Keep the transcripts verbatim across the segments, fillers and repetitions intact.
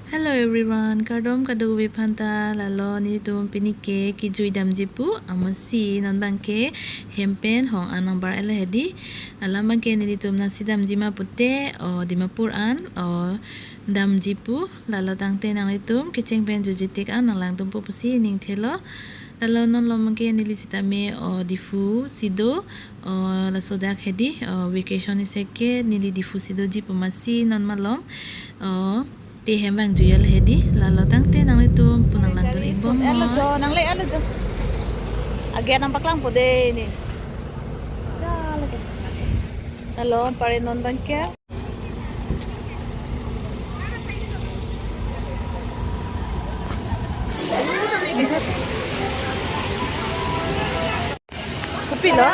Hello everyone, kardom kadokave aphanta. Lalo nelitum pini ke kejui damji pu, amatsi non abangke hem pen hong an nangbar-et lo hedi. Alam abangke nelitum nasi damji ma pute, o Dimapur an, o damji pu. Lalo tangte nanglitum kecheng pen juijuitik an nanglangdun po pusi ning thelo. Lalo non malom abangke neli sitame, o Diphu si do, o laso dak hedi, o vacation isi ke neli Diphu si doji pu amatsi non malom, o te hem vangjui lo hedi. Lalo tangte nanglitum pu nanglangdun ikbom. Alo jo, nangle alo jo. Age nangpaklang po dei ni. Ya, lagi. Lalo pare non abangke. Kopilo?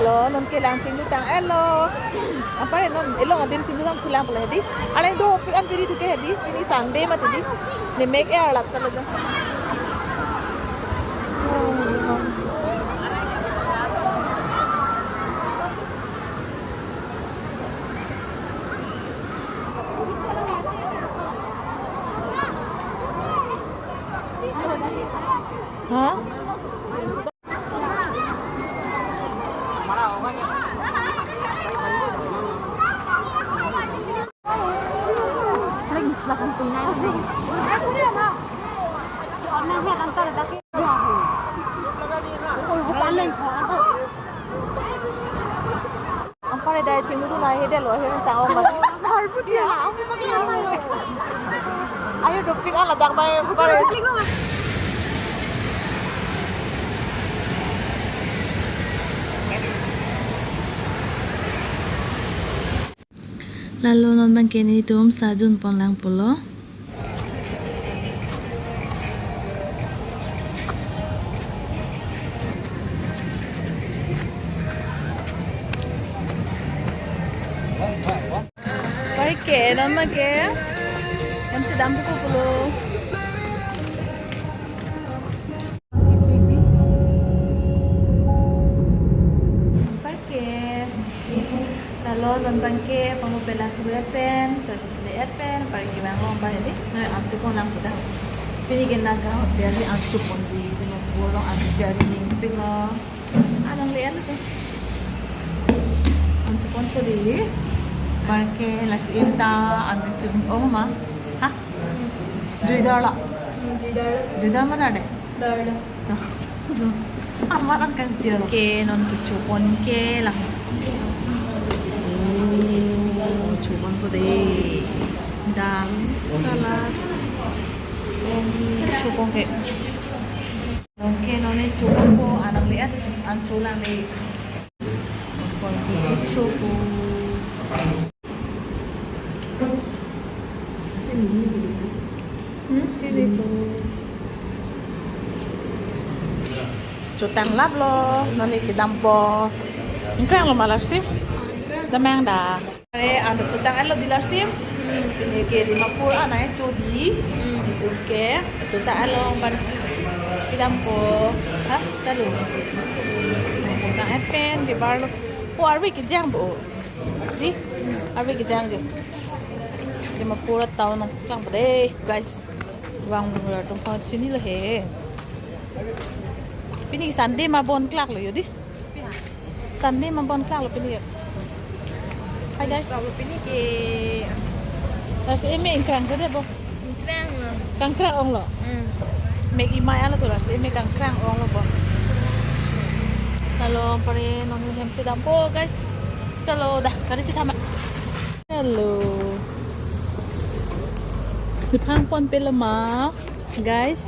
Lo, non kelang chinglu tang-et lo. Apar non elong adim chinglu tang kelang pula hedi. Aleng dopik an tiri tuke hedi. Pini Sunday mati di. Ne mek-e arlap salo do. Ha? Apar dai chinglu dunai hedi lo, hirin tang-ong ba. Ayo dopik an ladak bai, apar. Lalo non abangke nelitum sa jun pon lang pulo. Pai ke, non abangke. Kan sedang buku pulo. Pai ke. Lalo non abangke pangmu pelang chulu-et pen, choisi sile-et pen, pai ke bang long pai di. Noi an chupon lang puta. Pini ke Naga hotel di an chuponji, di mo pulo an jari ning pilo. Anang le alo ke. An chupon puri. Pai ke lasi inta an chun ong ma. Ha? Juidar la. Juidar. Juidar mana de? Darla. Amaran kan chial. Ke non kechupon ke lang. Oh, chupon po de. Dal, salad. Chupon ke. Oke, non ne chupon po anang le-et an chulang le. Chupon ke chupon. Hmm? Chutang lap lo, non ne kedam po. Ingkrang lo ma lasi? Damang da. Are, ano chutang-et lo di lasi? Pini ke Dimapur anai chodi. Oke, chutang-et lo ban kedam po. Ha? Nang pen di bar lo. Oh, arve kejang bo. Di, arve kejang di. Dimapur town nangklang pade, guys. Vang lo tum pa chini lo he. Pini Sunday ma bon klak lo yo di. Sunday ma bon klak lo pini. Hi guys. Solo pini ke. Lasi eme ingkrang ko de bo. Ingkrang lo. Kangkrang ong lo. Hmm. Mek imai alo tu lasi eme kangkrang ong lo bo. Lalo pare non hem chedam po guys. Chalo dah kari si thama. Hello. Diphang pon pe lo ma guys.